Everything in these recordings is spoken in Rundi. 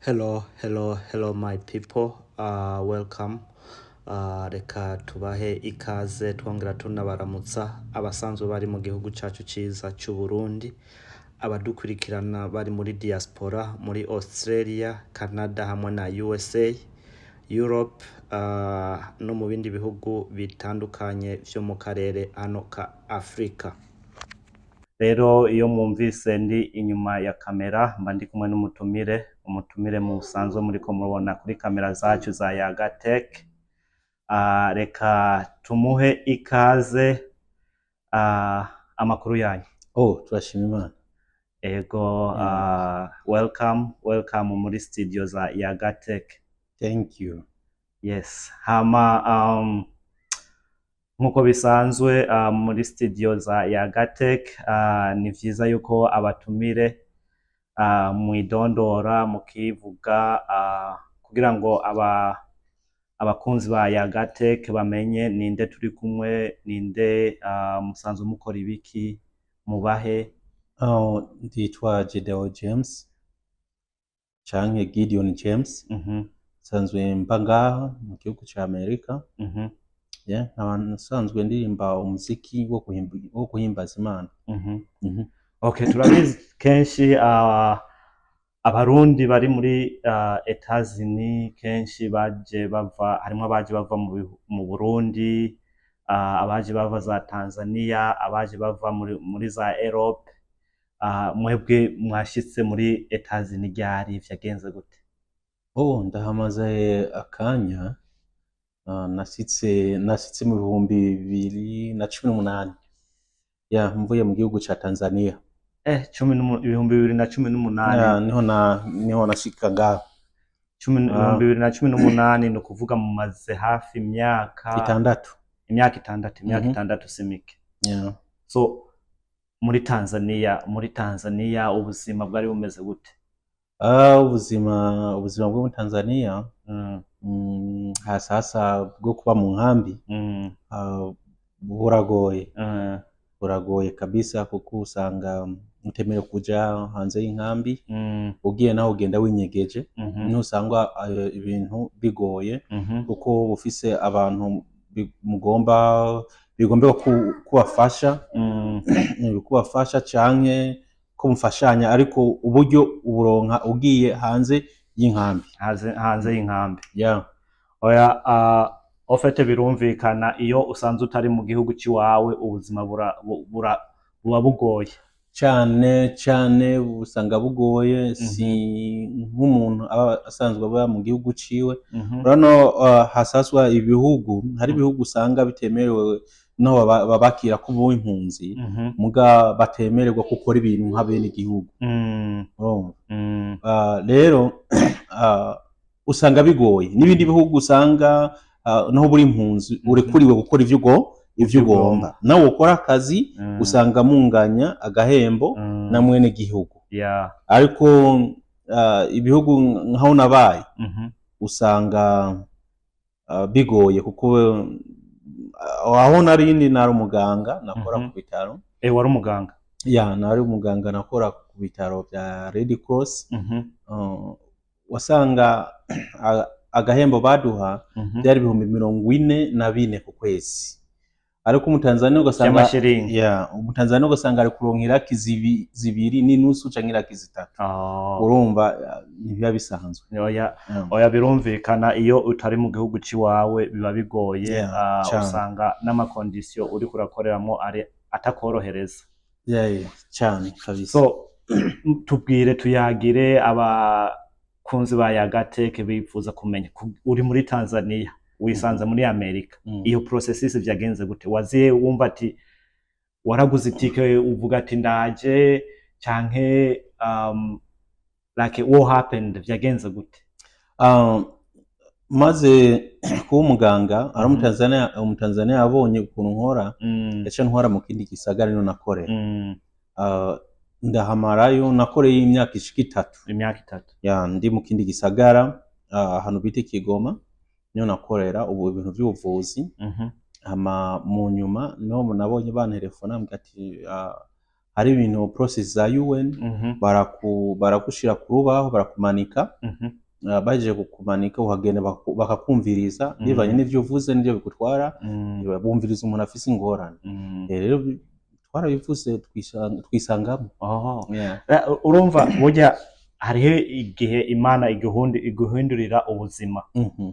Hello, hello, hello my people, welcome. Reka tubahe ikaze twongera tunabaramutsa abasanzwe bari mu gihugu cacu ciza c'u Burundi, abadukurikirana bari muri diaspora, muri Australia, Canada hamwe na USA, Europe, no mu bindi bihugu bitandukanye vyo mu karere hano ka Afrika. Rero iyo mwumvise ndi inyuma ya kamera, mba ndi kumwe n'umutumire, umutumire musanzwe muriko mubona kuri kamera zacu za Yaga Tech. Reka tumuhe ikaze. Amakuru yanyu? Oh, turashima Imana. Ego, welcome, welcome muri studio za Yaga Tech. Thank you. Yes, hama nkuko bisanzwe muri studio za Yaga Tech, ni vyiza yuko abatumire mwidondora, mukivuga, kugira ngo abakunzi ba Yaga Tech bamenye ninde turi kumwe, ninde, musanzwe mukora ibiki, mubahe. Oh, nditwa Gedeo James canke Gideon James. Nsanzwe mba ngaha mu gihugu ca Amerika. Yeah, nkaba nsanzwe ndirimba umuziki wo guhimbaza Imana. Okay, turabizi kenshi Abarundi bari muri Etats-Unis kenshi baje bava, harimwo abaje bava mu Burundi, abaje bava za Tanzania, abaje bava muri za Europe. Mwebwe mwashitse muri Etats-Unis ryari, vyagenze gute? Oh, ndahamaze akanya. Nashitse mu 2018. Yeah, mvuye mu gihugu ca Tanzania. 2018? Yeah, niho nashika ngaha. 2018, ni ukuvuga mumaze hafi imyaka 6. Imyaka 6, imyaka 6 si mike. So muri Tanzania ubuzima bwari bumeze gute? Ah, ubuzima bwo muri Tanzania, hasasa bwo kuba mu nkambi, buragoye, buragoye kabisa, kuko usanga utemerewe kuja hanze y'inkambi. Ugiye naho ugenda winyegeje. Niho usanga ibintu bigoye, kuko uba ufise abantu mugomba bigomba kubafasha, kubafasha canke ko mufashanya, ariko uburyo uburonka ugiye hanze y'inkambi. Hanze y'inkambi. Yeah. Oya, au fait birumvikana, iyo usanze utari mu gihugu c'iwawe, ubuzima buba bugoye. Cane cane, usanga bugoye, si nk'umuntu aba asanzwe aba mu gihugu ciwe. Urabona, hasaswa ibihugu, hari ibihugu usanga bitemerewe no babakira ko impunzi, muga batemererwa gukora ibintu nk'abene igihugu. Urumva? Rero usanga bigoye. N'ibindi bihugu usanga naho buri impunzi urekuriwe gukora ivyo ugomba, nawe ukora akazi, usanga munganya agahembo na mwene gihugu. Ariko ibihugu nkaho nabaye, usanga bigoye, kuko aho nari ndi nari umuganga, nakora ku bitaro. Wari umuganga? Ya, nari umuganga, nakora ku bitaro bya Red Cross. Wasanga agahembo baduha byari 44,000 ku kwezi, ariko Umutanzania ugasanga By'amashiringi. Ya, Umutanzania ugasanga ari kuronka iraki 2.5 canke iraki 3. Urumva, ntibiba bisanzwe. Oya. Yeah. Oya, birumvikana, iyo utari mu gihugu c'iwawe biba bigoye. Yeah, cane. Usanga n'ama conditions uriko urakoreramwo ari atakorohereza. Yeah, cane kabisa. So tubwire, tuyagire abakunzi ba Yaga Tech bifuza kumenya. Uri muri Tanzania, wisanze muri Amerika. Iyo processus vyagenze gute? Waziye wumva ati waraguze itike, uvuga ati ndaje, canke like what happened, vyagenze gute? Maze kuba umuganga, ari Umutanzania yabonye ukuntu nkora, yaciye antwara mu kindi gisagara niho nakorera. Ndahamarayo, nakoreye imyaka ishika 3. Imyaka 3. Ya, ndi mu kindi gisagara, ahantu bita i Kigoma, niho nakorera ubu ibintu vy'ubuvuzi. Hama mu nyuma niho nabonye bantelefona, ambwira ati Hari ibintu, process za UN, baragushira ku rubaho, barakumanika. Bahejeje kukumanika, ukagenda bakakumviriza bivanye n'ivyo uvuze n'ivyo bigutwara. Bumviriza umuntu afise ingorane. Rero twarabivuze, twisangamo. Yeah. Urumva burya hariho igihe Imana iguhindurira ubuzima,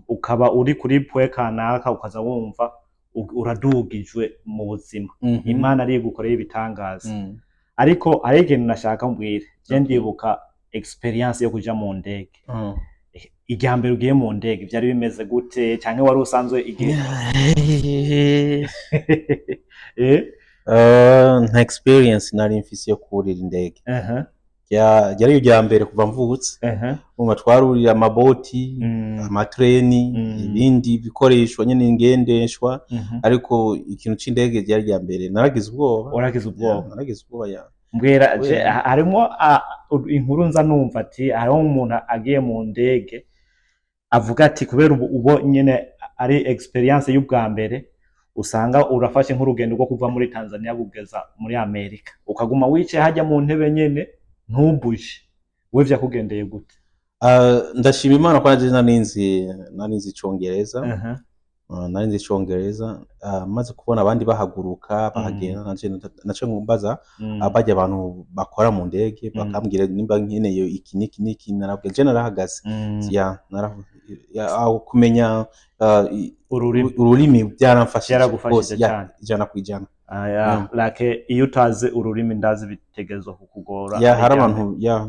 ukaba uri kuri point kanaka, ukaza wumva uradugijwe mu buzima. Imana ariyo igukoreye ibitangaza. Ariko hariho ikintu nashaka mbwire je. Ndibuka experience yo kuja mu ndege. Irya mbere ugiye mu ndege vyari bimeze gute? Canke wari usanzwe igihe? Nta experience nari mfise yo kurira indege. Ryari irya mbere kuva mvutse. Umva, twarurira amaboti, amatreni, ibindi bikoresho nyene, ingendeshwa, ariko ikintu c'indege ryari irya mbere. Naragize ubwoba. Waragize ubwoba? Yeah, naragize ubwoba, ya. Mbwira je. Kubera- Harimo inkuru nza numva ati hariho umuntu agiye mu ndege avuga ati kubera ubu ubo nyene ari experience y'ubwa mbere, usanga urafashe nk'urugendo rwo kuva muri Tanzania kugeza muri Amerika, ukaguma wicaye hajya mu ntebe nyene ntubuje. We vyakugendeye gute? Ndashima Imana ko naje narinzi icongereza. Narinzi icongereza. Maze kubona abandi bahaguruka bahagenda, nanje nace mbaza barya abantu bakora mu ndege, bakambwira nimba nkeneye iki n'iki n'iki. Narabwira je, narahagaze. Ya, ya, aho kumenya ururimi. Ururimi byaramfashije Byaragufashije rwose, ya, cane. 100%. Aya, like iyo utazi ururimi, ndazi bitegerezwa kukugora. Ya, hari Arya abantu, ya,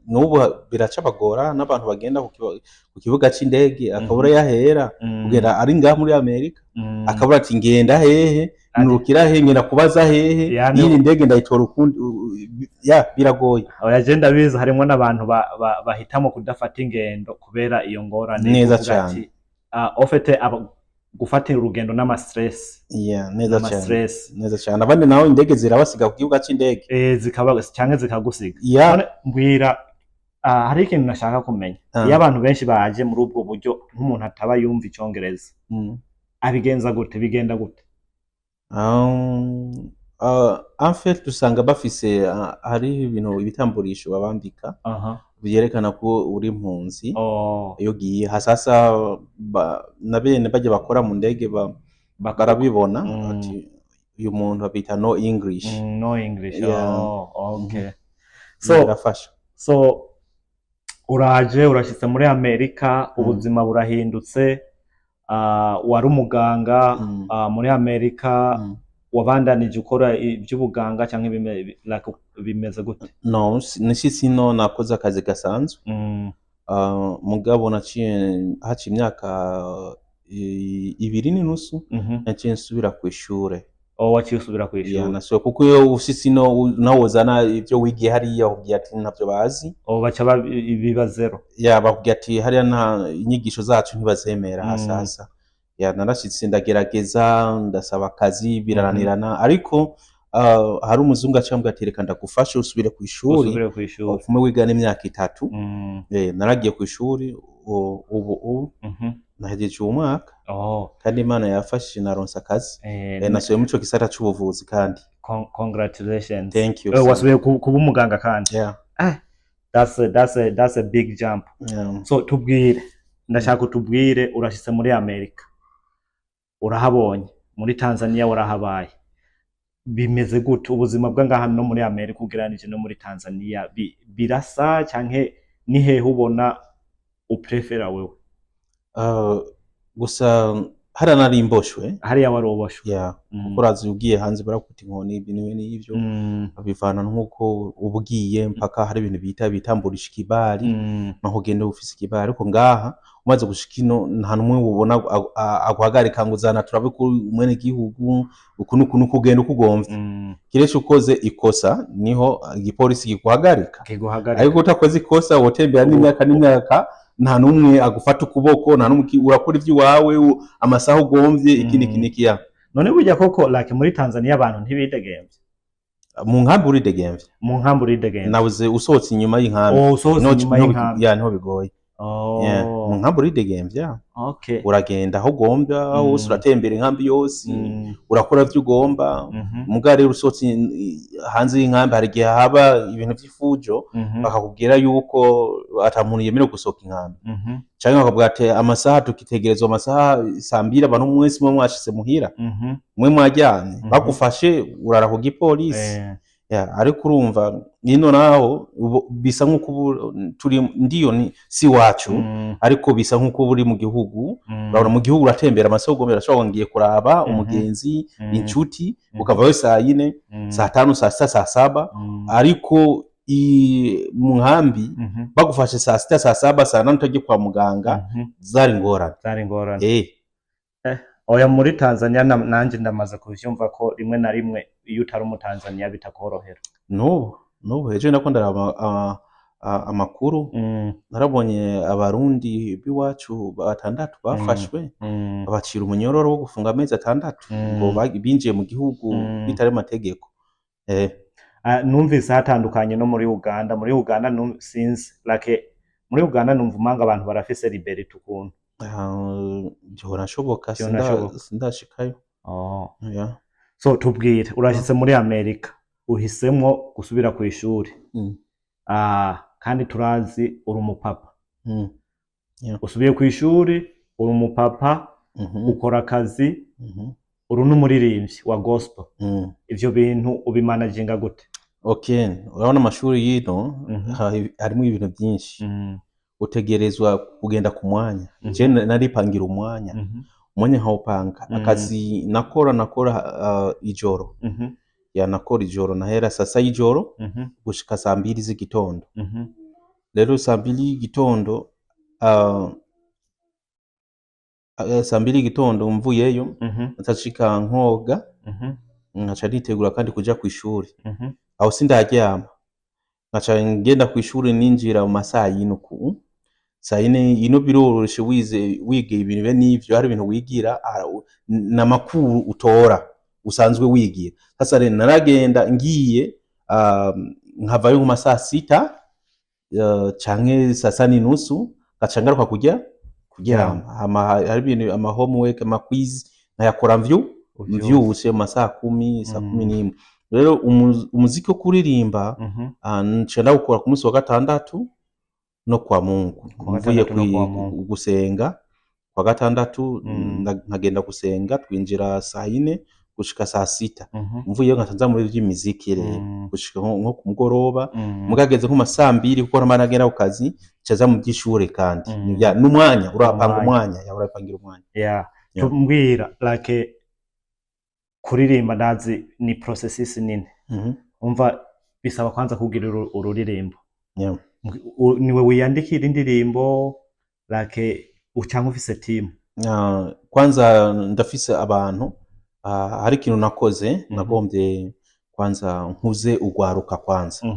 n'ubu biracabagora n'abantu bagenda ku kibuga c'indege akabura yahera kugera ari ngaha muri Amerika, akabura ati ngenda hehe, nurukira hehe, ngenda kubaza hehe, Ya, iyi ndege ndayitora ukundi. Ya, biragoye. Oya, je ndabizi, harimwo n'abantu bahitamo kudafata ingendo kubera iyo ngorane. Neza Kuvuga cane. ati, au fait gufata urugendo n'ama stress. Ya, neza n'ama cane. stress. Neza cane. Abandi naho indege zirabasiga ku kibuga c'indege. Zikaba canke zikagusiga. Ya. None mbwira, hari ikintu nashaka kumenya. Iyo abantu benshi baje muri ubwo buryo, nk'umuntu ataba yumva icongereza, abigenza gute? Bigenda gute? En fait usanga bafise, hari ibintu, ibitamburisho babambika vyerekana ko uri impunzi. Iyo ugiye hasasa, na bene bajya bakora mu ndege barabibona, ati uyu muntu babita no English. No English. Yeah. Oh, okay. So birafasha. So uraje, urashitse muri Amerika, ubuzima burahindutse. Wari umuganga muri Amerika. Wabandanije ukora iby'ubuganga cyangwa like, bimeze gute? No, nishitse ino nakoze akazi gasanzwe. Mugabo naciye haciye imyaka 2.5, naciye nsubira kw'ishure. Oh, waciye usubira ku Yeah, ishuri? Nasubiye kuko iyo ushitse ino nawe uzana ivyo wigiye hariya, bakubwira ati ntavyo bazi. Oh, baca biba zero. Ya, bakubwira ati hariya nta inyigisho zacu ntibazemera. Hasasa ya, narashitse ndagerageza, ndasaba akazi, birananirana, ariko hari umuzungu acambwira ati reka ndagufashe usubire kw'ishuri, usubire ku ishuri, ufume wiga n'imyaka 3. Naragiye kw'ishuri, ubu nahejeje uwo mwaka. Kandi Imana yafashije, naronse akazi. Nasubiye muri ico gisata c'ubuvuzi kandi. Congratulations. Thank you, sir. Wasubiye kuba umuganga kandi? Yeah. That's a big jump. Yeah. So tubwire, ndashaka utubwire, urashitse muri Amerika, urahabonye, muri Tanzania warahabaye, bimeze gute ubuzima bwa ngaha no muri Amerika ugereranije no muri Tanzania? Birasa canke ni hehe ubona uprefera wewe? Gusa hariya nari mboshwe. Hariya wari uboshwe? Yeah, kuko urazi ugiye hanze barakuta inkoni, ibintu n'ivyo bivana nk'uko uba ugiye, mpaka hari ibintu bita bitamburisha ikibari, naho ugenda ufise ikibari. Ariko ngaha umaze gushika ino, nta n'umwe ubona aguhagarika ngo uzana turabe ko umwene gihugu uku n'uku n'uku, ugenda uko ugomvye. Kiretse ukoze ikosa niho igipolisi kiguhagarika. Kiguhagarika. Ariko utakoze ikosa wotembera n'imyaka n'imyaka, nta n'umwe agufata ukuboko, nta n'umwe urakora ivy'iwawe amasaha ugomvye, iki n'iki n'iki, ya. None burya koko, like muri Tanzania abantu ntibidegemvye? Mu nkambi uridegemvye. Mu nkambi uridegemvye? Nabuze usohotse inyuma y'inkambi. Oh, usohotse inyuma y'inkambi. Ya, niho bigoye. Yeah. Mu nkambi uridegemvya, uragenda aho ugomba hose, uratembera inkambi yose, urakora ivyo ugomba. Muga rero usohotse hanze y'inkambi, hari igihe haba ibintu vy'ifujo, bakakubwira yuko ata muntu yemerewe gusohoka inkambi, canke bakakubwira ati amasaha tukitegerezwa, amasaha 2:00, abantu mwese muba mwashitse muhira, mwe mwaryamye. Bagufashe urara ku gipolisi. Ya, ariko urumva ino naho bisa nk'uko ubu turi, ndiyo ni si wacu, ariko bisa nk'uko uba uri mu gihugu. Urabona, mu gihugu uratembera amasaha ugomba, urashobora ngiye kuraba umugenzi, inshuti, ukavayo 4:00, 5:00, 6:00, 7:00. Ariko mu nkambi bagufashe 6:00, 7:00, 8:00, utagiye kwa muganga, zari ingorane. Zari ingorane. Eh. Oya, muri Tanzania nanje ndamaze kuvyumva ko rimwe na rimwe iyo utari Umutanzania bitakorohera. N'ubu ejo nako ndaraba amakuru, narabonye Abarundi b'iwacu batandatu bafashwe, babacira umunyororo wo gufunga amezi 6, ngo binjiye mu gihugu bitari mu mategeko. Ah, numvise hatandukanye no muri Uganda. Muri Uganda sinzi, like muri Uganda numva umanga abantu barafise liberté ukuntu. Ah, vyorashoboka. Vyorashoboka. Sindashikayo. Yeah. So tubwire, urashitse muri Amerika, uhisemwo gusubira ku ishuri. Ah, kandi turazi uri umupapa. Usubiye ku ishuri, uri umupapa, ukora akazi, uri n'umuririmbyi wa gospel. Ivyo bintu ubimanaginga gute? Okay, urabona amashuri yino harimo ibintu byinshi, utegerezwa kugenda ku mwanya. Je naripangira umwanya, umwanya nkawupanga. Akazi nakora ijoro. Ya, nakora ijoro, nahera saa 6 y'ijoro gushika 2:00 z'igitondo. Rero 2:00 y'igitondo, 2:00 y'igitondo mvuyeyo, ntashika nkoga, nkaca nitegura kandi kuja kw'ishuri. Aho sindaryama, nkaca ngenda kw'ishuri, ninjira mu masaa yine uku, 4:00 ino. Biroroshe, wize, wiga ibintu bene n'ivyo, hari ibintu wigira n'amakuru utora usanzwe wigira. Sasa rero naragenda ngiye, nkavayo nko masaa 6 canke 6:30, ngaca ngaruka kurya, kuryama. Hama hari ibintu, ama homework, ama quiz, nkayakora mvyutse mu masaa 10, saa 11. Rero umuziki wo kuririmba, nca ndawukora ku munsi wa gatandatu no kwa Mungu. Kuwa Mvuye gatandatu no kuwa Mungu. gusenga kwa gatandatu, nkagenda gusenga, twinjira 4:00 gushika 6:00. Mvuyeyo nkaca nza muri vy'imiziki rero gushika nko ku mugoroba. Mugageze nko 2:00, kuko namara nagenda ku kazi, nca nza mu vy'ishure kandi. Ya, n'umwanya urapanga. Umwanya. Umwanya, ya, urapangira umwanya. Yeah. Tumbwira, like kuririmba ndazi ni processes nini. Umva, bisaba kwanza kugira ururirimbo. Niwe wiyandikira indirimbo, like cyangwa ufise team? Ah, kwanza ndafise abantu. Hari ikintu nakoze, nagombye kwanza nkuze ugwaruka kwanza.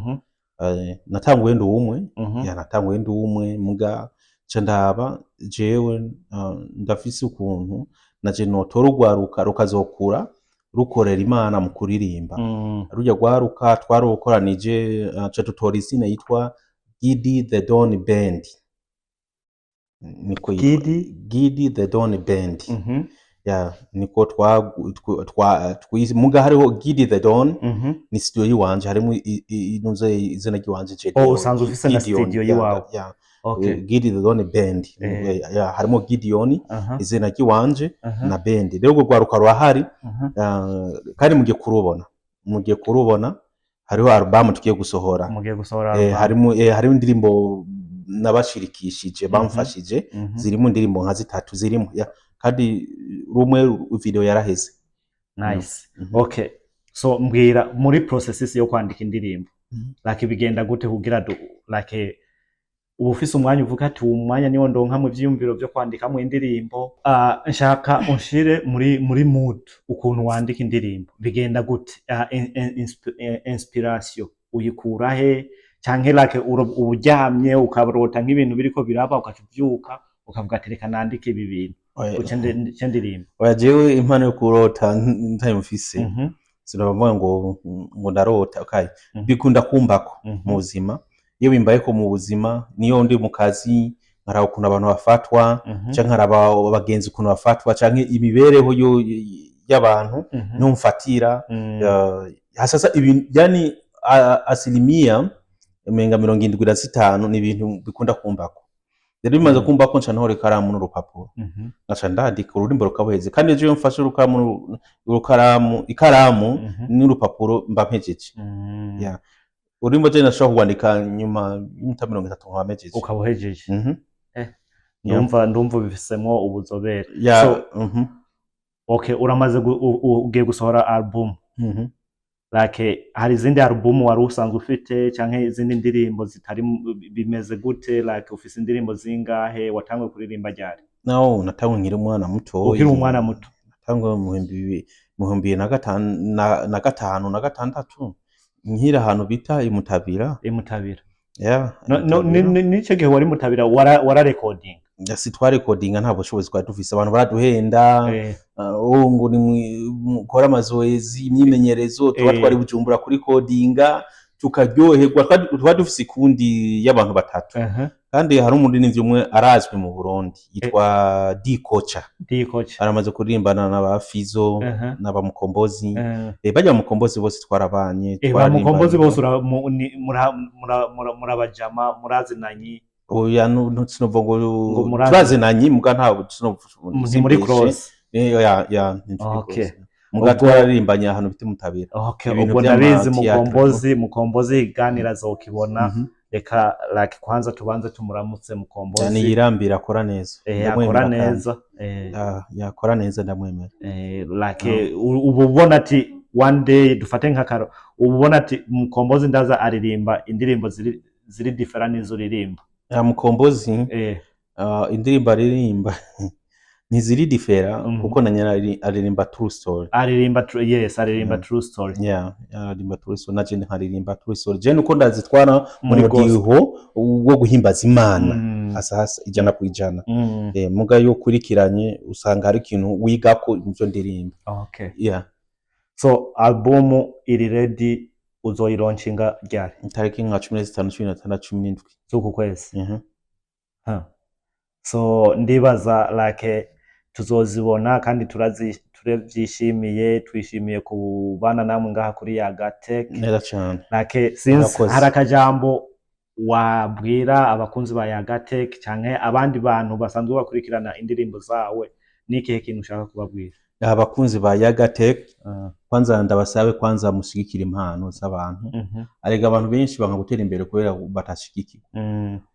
Natanguye ndi umwe. Ya, natanguye ndi umwe, muga nca ndaba jewe, ndafise ukuntu naje notora ugwaruka rukazokura rukorera Imana mu kuririmba. Rujya rwaruka twarukoranije, ca dutora izina yitwa Gidi the Don Band, niko yitwa. Gidi? Gidi the Don Band. Ya, niko twa twa muga hariho Gidi the Don, ni studio yiwanje, harimo inuze izina ry'iwanje Oh, Gideon. usanzwe ufise na Gideon, studio ya, yiwawe. Ya. Okay. Gidi the Don Band. Ya, harimo Gideon, izina ry'iwanje, na band. Rero urwo rwaruka rurahari. Kandi mugiye kurubona, hariho album tugiye gusohora. Mugiye gusohora album. Harimo indirimbo nabashirikishije, bamfashije, zirimo indirimbo nka zitatu zirimo, ya, kandi rumwe video yaraheze. Nice. Mhm. Okay, so mbwira muri processes yo kwandika indirimbo, like bigenda gute kugira like uba ufise umwanya uvuga ati uwu mwanya niwo ndonka mu vyiyumviro vyo kwandikamwo indirimbo? Nshaka unshire muri mood ukuntu wandika indirimbo bigenda gute. Inspiration uyikura he? Canke like uba uryamye ukarota nk'ibintu biriko biraba, ugaca uvyuka ukavuga ati reka nandike ibi bintu, uce ndirimba? Oya, jewe impano yo kurota ntayo mfise. Sinavuga ngo ndarota, okay. Bikunda kumbako mu buzima. Iyo bimbayeko mu buzima, niyo ndi mu kazi Nkaraba ukuntu abantu bafatwa, canke nkaraba abagenzi ukuntu bafatwa, canke imibereho y'abantu numfatira. Hasasa ibintu, yani asilimia umenga 75 ni ibintu bikunda kumbako. Rero bimaze kumbako, nca ntora ikaramu n'urupapuro, nkaca ndandika, ururimbo rukabuheze. Kandi ejo iyo mfashe urukaramu, ikaramu n'urupapuro, mba mpejeje. Yeah. Ururimbo je nashobora kuwandika nyuma y'iminota 30, nkaba mpejeje. Ukaba uhejeje. Yeah. Ndumva ubifisemwo ubuzobere. Yeah. So, okay, uramaze ugiye gusohora album. Like, hari izindi album wari usanzwe ufite canke izindi ndirimbo zitari bimeze gute? Like, ufise indirimbo zingahe? Watanguye kuririmba ryari? Naho natanguye nkiri umwana mutoyi. Ukiri umwana muto. Natanguye mu 2005 na gatanu na gatandatu, nkiri ahantu bita imutabira. Imutabira. Yeah. No, Imutabira. Nico gihe wari mutabira wara recording? Si twarekodinga, nta bushobozi twari dufise. Abantu baraduhenda, oh, ngo ni mukore amazoezi, imyimenyerezo. Tuba twari Bujumbura kuri kodinga, tukaryoherwa. Twari dufise ikundi y'abantu batatu. Kandi hari umuririmbyi umwe arazwi mu Burundi yitwa D Kocha. D Coach. Aramaze kuririmbana na ba Fizo n'aba Mukombozi. Bajya Mukombozi bose twarabanye. Ba Mukombozi Twararimbanye. bose murabajama, murazinanye? Oya, sinovuga ngo Ngo murazi- turazinanye, muga ntabwo Ni muri close. Ya, ntituri close. Muga twararirimbanye ahantu bita Mutabira. Ibintu Ubwo vy'ama ndabizi. theatre. Mukombozi iganira azokibona. Reka, like, kwanza tubanze tumuramutse Yani Mukombozi. yirambira, akora neza. Akora Ndamwemera kandi. neza. Ah, yakora neza, ndamwemera. Like, ubu ubona ati one day, dufate nk'akaro, ubu ubona ati Mukombozi ndaza aririmba indirimbo ziri different n'izo uririmba? Ya, Mukombozi, indirimbo aririmba ntiziri different, kuko na nyina aririmba true story. Aririmba yes, aririmba true story. Yeah, aririmba true story, naje nkaririmba true story. Je nuko ndazitwara mu Muri gospel. mudiho wo guhimbaza Imana, hasa 100%. Muga yo ukurikiranye usanga hari ikintu wigako muvyo ndirimba. Yeah. So album iri ready, uzoyilaunchinga ryari? Itariki nka 15, 16, 17 z'uku kwezi? Mhm. Huh. So ndibaza, like, tuzozibona kandi turavyishimiye, twishimiye kubana namwe ngaha kuri Yagatech. Neza cane. Like, since Murakoze. hari akajambo wabwira abakunzi ba Yagatech canke abandi bantu basanzwe bakurikirana indirimbo zawe, ni ikihe kintu ushaka kubabwira? Abakunzi ba Yagatech, kwanza ndabasabe kwanza mushigikire impano z'abantu. Arega abantu benshi banga gutera imbere kubera batashigikirwa.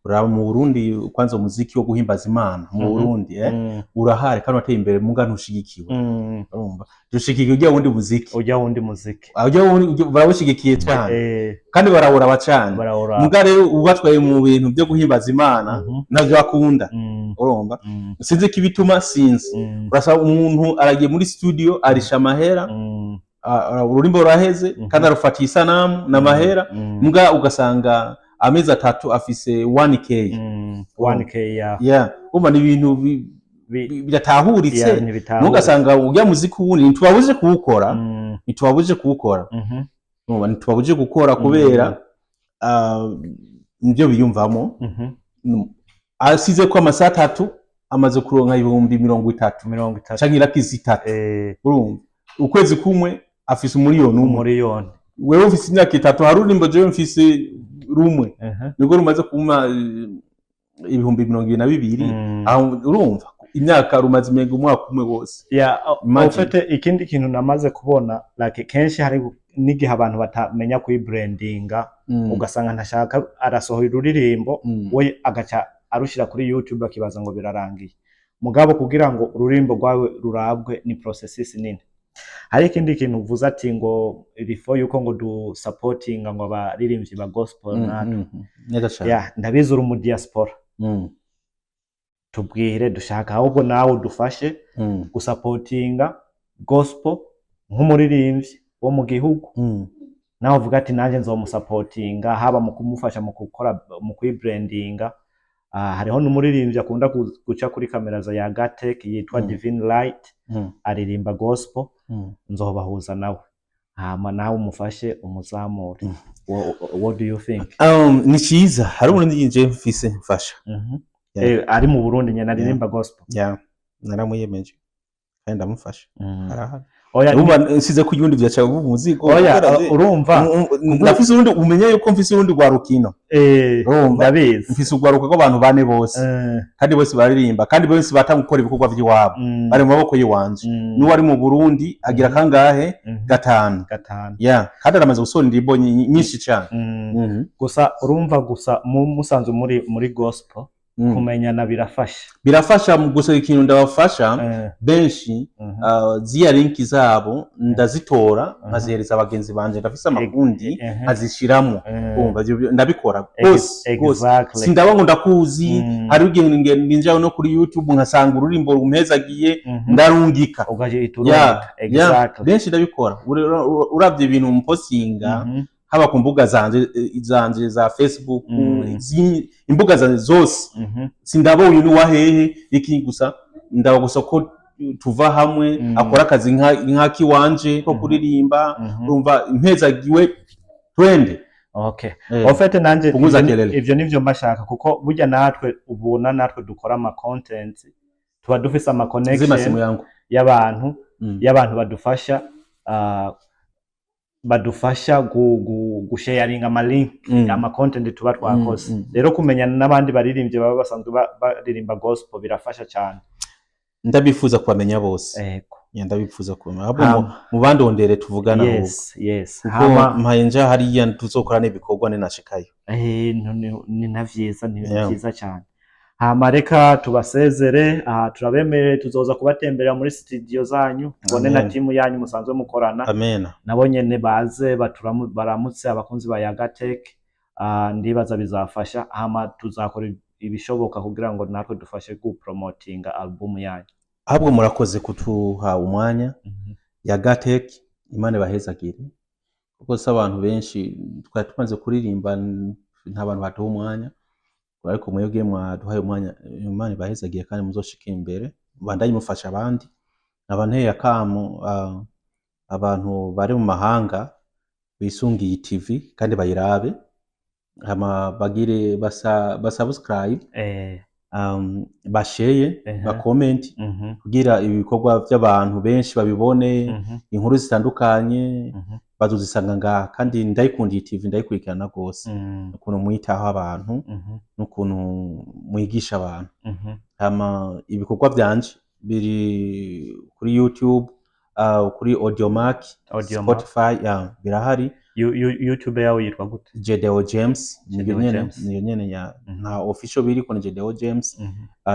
Uraba mu Burundi, kwanza umuziki wo guhimbaza Imana mu Burundi, urahari kandi wateye imbere, muga ntushigikiwe. Urumva, dushigikiye ujya wundi muziki. Ujya wundi muziki. Ujya wundi barawushigikiye cyane, kandi barawuraba cyane. Barawuraba. Muga rero ubatwaye mu bintu byo guhimbaza Imana, navyo bakunda. Urumva, sinzi ko ibituma, sinzi. Urasaba umuntu aragiye muri studio, arisha amahera, ururimbo ruraheze, kandi arufatiye isanamu n'amahera, muga ugasanga amezi 3 afise 1K. 1K, ya. Yeah, urumva ni ibintu bidatahuritse. Ya, ntibitahuritse. Mugasanga ujya muziki wundi ntitubabuje kuwukora, ntitubabuje kuwukora. Urumva, ntitubabuje gukora kubera nibyo biyumvamo. Asize ko amasaha 3 amaze kuronka 30,000 30. Canke iraki 3. Urumva, ukwezi kumwe afise 1 miliyoni. 1 miliyoni. Wewe ufise imyaka 3, hari ururimbo jewe mfise rumwe nibwo rumaze kuma 22,000. Aho urumva imyaka rumaze imenga umwaka umwe wose. Ya, Imagine. ufite ikindi kintu namaze kubona, like, kenshi hari n'igihe abantu batamenya kuyibrandinga, ugasanga ntashaka, arasohora ururirimbo, we agaca arushira kuri YouTube, akibaza ngo birarangiye. Mugabo kugira ngo ururimbo rwawe rurabwe ni processes nini. Hari ikindi kintu uvuze ati ngo before yuko ngo du supportinga ngo abaririmbyi ba gospel natwe. Neza cane. Ya, ndabizi uri mu diaspora. Tubwire, dushaka ahubwo nawe udufashe gusapotinga gospel nk'umuririmbyi wo mu gihugu. Nawe uvuga ati nanjye nzomusapotinga, haba mu kumufasha mu gukora, mu kuyibrandinga. Hariho n'umuririmbyi akunda guca kuri kamera za Yagatech yitwa Divine Light, aririmba gospel. Nzobahuza nawe, hama nawe umufashe umuzamure. What do you think? Ni cyiza, hari umuntu nje mfise mfasha. Yeah. Ari mu Burundi nyene aririmba gospel. Yeah, naramwiyemeje kandi ndamufasha, arahari. Oya. Urumva nsize ku yundi vyaca ubu umuzigo. Oya. Kubera Urumva ndafise urundi, umenye yuko mfise urundi rwa rukino. Urumva? Ndabizi. Mfise urwaruka rw'abantu bane bose, kandi bose bararirimba, kandi bose batanga gukora ibikorwa vy'iwabo, bari mu maboko y'iwanje. N'uwari mu Burundi agira kangahe? Gatanu. Gatanu. Yeah, kandi aramaze gusohora indirimbo nyinshi cane. Gusa urumva gusa musanzwe muri gospel, kumenyana birafasha. Birafasha mu gusa ikintu ndabafasha benshi, ziriya link zabo ndazitora nkazihereza abagenzi banje, ndafise amakundi, nkazishiramwo. Urumva ivyo ndabikora rwose rwose. Sindaba ngo ndakuzi. Hari igihe ninjira no kuri YouTube nkasanga ururimbo rumpezagiye, ndarungika. Ugahita Yeah, urungika. Benshi ndabikora. Uravye ibintu mpostinga, haba ku mbuga zanje za Facebook, imbuga zanje zose, sindaba uyu ni wahehe iki, gusa ndaba gusa ko tuva hamwe, akora akazi nk'akiwanje ko kuririmba. Urumva impezagiwe, twende. Okay. En fait nanje Punguza ivyo kelele. Ivyo nivyo mbashaka, kuko burya natwe ubona natwe dukora ama content, tuba dufise ama Zima connection simu yangu. y'abantu y'abantu badufasha gusharinga ama link, ama content tuba twakoze. Rero kumenyana n'abandi baririmbyi baba basanzwe baririmba gospel birafasha cyane. Ndabifuza kubamenya bose. Yeah, ndabifuza kubamenya ahubwo mubandondere tuvugana ahubwo. Yes. Kuko Hama mpaye nja hariya tuzokora n'ibikorwa ninashikayo. Ni na vyiza, ni vyiza cyane. Hama reka tubasezere aha, turabemerere tuzoza kubatemberera muri studio zanyu, tubone na Amen. timu yanyu musanzwe mukorana. Amena. Nabo nyene baze baramutse abakunzi ba Yagatech. Ndibaza bizafasha. Hama tuzakora ibishoboka kugira ngo natwe dufashe gupromotinga album yanyu. Ahubwo murakoze kutuha umwanya. Yagatech, Imana ibahezagire, kuko si abantu benshi twari tumaze kuririmba, nta bantu baduha umwanya, ariko mwebwe mwaduhaye umwanya. Imana ibahezagire kandi muzoshike imbere, mubandanye mufasha abandi. Nkaba nteye akamo abantu bari mu mahanga bisungiye TV kandi bayirabe, hama bagire basubscribe, basheye, bakomenti, kugira ibikorwa by'abantu benshi babibone, inkuru zitandukanye bazozisanga ngaha. Kandi ndayikundiye TV, ndayikurikirana rwose, ukuntu mwitaho abantu n'ukuntu mwigisha abantu. Hama ibikorwa vyanje biri kuri YouTube, kuri Audiomack, Audiomack. Spotify, yeah, birahari. YouTube yawe yitwa gute? Jedeo James, niyo Jedeo nyene. James. Niyo nyene ya nta official biriko, ni Jedeo James.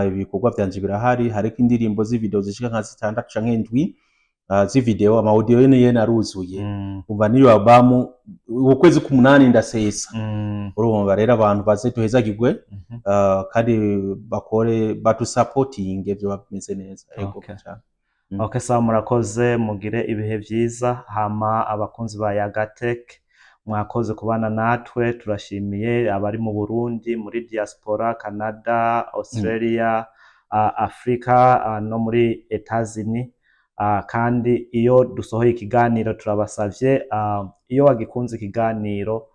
Ibikorwa vyanje birahari, hariko indirimbo z'ivideo zishika nka zitandatu canke indwi, z'ivideo, ama audio yene yene aruzuye. Umva niyo album ukwezi k'umunani ndasesa. Urumva rero abantu baze duhezagirwe, kandi bakore badusapotinge, vyoba bimeze neza. Ego. Cane. Okay, sawa, murakoze, mugire ibihe vyiza. Hama abakunzi ba Yagatech, mwakoze kubana natwe, turashimiye abari mu Burundi, muri diaspora, Canada, Australia, Afrika, no muri Etats-Unis. Kandi iyo dusohoye ikiganiro turabasavye, iyo wagikunze ikiganiro,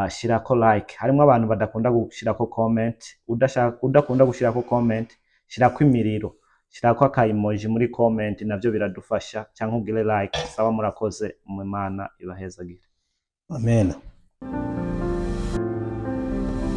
shirako like. Harimwo abantu badakunda gushirako comment. Udashaka, udakunda gushirako comment, shirako imiriro, shirako aka emoji muri comment, navyo biradufasha, cyangwa ugire like. Sawa, murakoze, mu Imana ibahezagire. Amen.